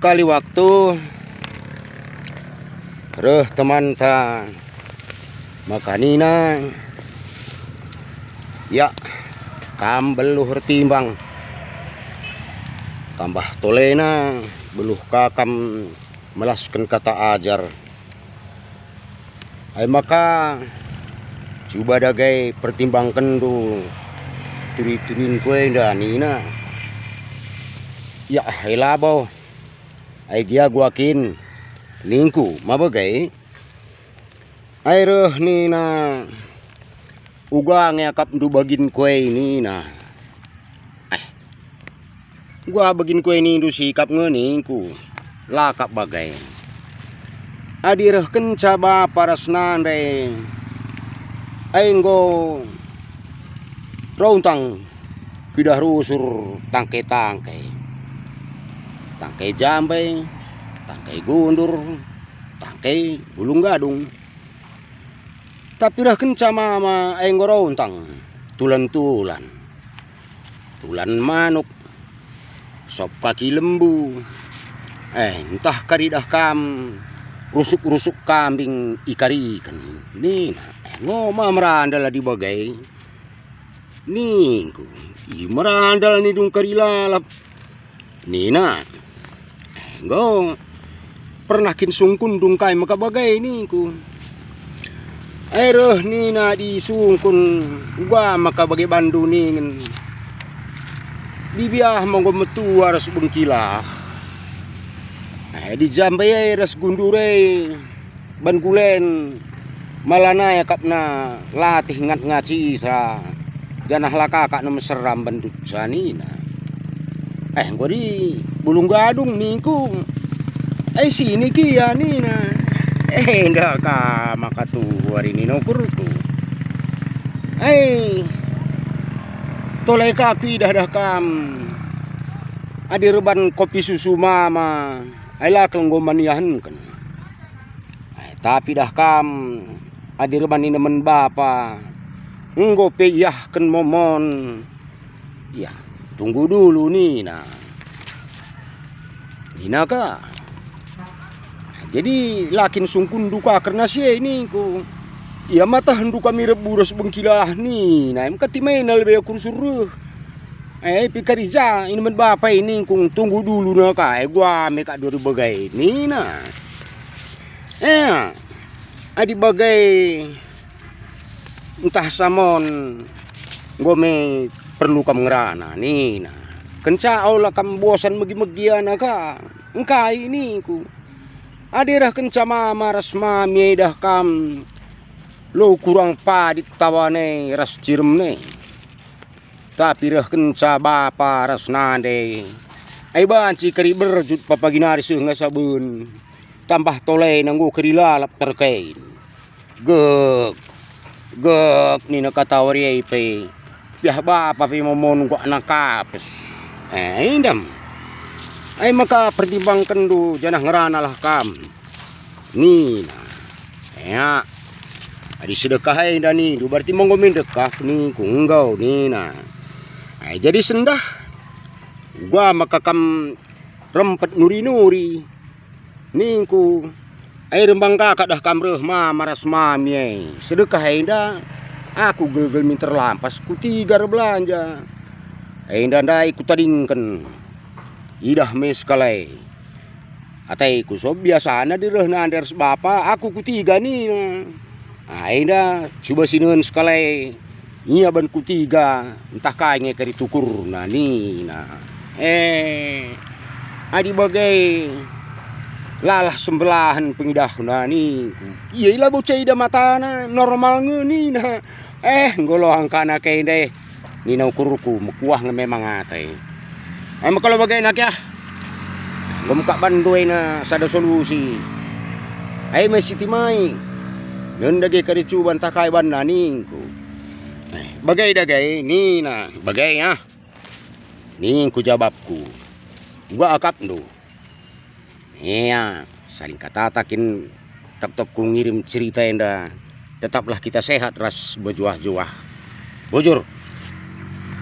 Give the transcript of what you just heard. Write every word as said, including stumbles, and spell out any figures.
Kali waktu reh temanta maka nina, "Ya, kam beluh ertimbang, tambah tolena beluh ka kam melasken kata ajar." Ai maka, cuba dage pertimbangkenndu turi-turinku enda nina, "Ya, e labo, ai gia gua kin," ningku, ma bage. Ai reh nina, "Uga nge akapndu baginku e," nina. "Eh, gua baginku e nindu sikap nge," ningku. "La kap bage. Adi rehkenca bapa ras nande, ai enggo rontang pidah rusur tangke-tangke. Tangke jambe, tangke gundur, tangke bulung gadung. Tapi rehkenca mama, ai enggo rontang tulan-tulan, tulan manuk, sop kaki lembu, eh, ntah karidah kam rusuk-rusuk kambing ikariken," nina. "Eh, enggo ma merandal adi bage," ningku. "I merandal nindu kari lalap," nina. "Enggo pernah kin sungkunndu ngkai maka bage?" ningku. "Ai reh," nina, "adi sungkun, uga maka bage bandu ningen. Dibiah ma enggo metua ras bengkilah. Eh, adi jambe e ras gundur e ban gulen, malanai akapna latih ngat-ngat sisa, janah la kakakna mesera mbenduca," nina. "Eh, enggo di bulung gadung," ningku. "Ai sini kia," nina. "Eh, enda ka maka tuhu ari nina ukurku. Ai, tole ka kuidah dah kam. Adi reban kopi susu mama, ai la kal enggo maniahenken. Ai, tapi dah kam, adi reban inemen bapa, enggo pe iahken momon. Ya, tunggu dulu," nina. Nina ka. "Jadi la kin sungkunndu ka kerna si e," ningku. "Ia ma tehndu kami rebu ras bengkilah," nina. "Em kati mena lebe aku rusur reh. Eh, pikari ja inemen bapa e," ningku, "tunggu dulu na ka, eh, gua me kak dua ribu bage," nina. "Eh, adi bage, ntah samon enggo me perlu kam ngerana," nina. "Kenca ola kam bosan megi-megiana ka. Engkai," ningku. "Adi reh kenca mama ras mami e dah kam, lo kurang padit tawane ras ciremne. Tapi reh kenca bapa ras nande, ai banci kari berjut papagi nari seh ngasa ben, tambah tolena enggo kari lalap terkein. Gek, gek," nina kata wari e pe, "piah bapa pe momon enggo anak kapes. Eh, indam. Ai maka pertimbangkenndu janah ngeranalah kam," nina. "Ya, adi sedekah enda nindu, berarti enggo me ndekah," ningku. "Enggo," nina. "Ai jadi sendah, uga maka kam rempet nuri-nuri," ningku. "Ai rembang kakak dah kam reh mama ras mami e. Sedekah enda aku gelgel minter lampas kutiga erbelanja. Enda ndai kutadingken, idah me sekalai. Ateku, so biasana adi reh nande ras bapa, aku kutiga nina. Ai enda cuba sinen sekalai, ia ban kutiga, ntah kai nge kari tukurna," nina. "Eh, adi bage, lalah sembelahen pengidahna," ningku. "Ia i labo ceda matana, normal nge," nina. "Eh, enggo loang ka anak enda e," nina ukurku, mekuah nge memang ate. "Ai maka lo bage nak ya. Enggo mekap bandu ena sada solusi. Ai me sitimai. Nenda ge kari cuba ntah kai banna," ningku. "Eh, bage dage," nina. "Bage ya," ningku jabapku. "Uga akapndu." Ia, saling katata kin tep-tep ku ngirim cerita enda. Tetaplah kita sehat ras bejuah-juah. Bujur,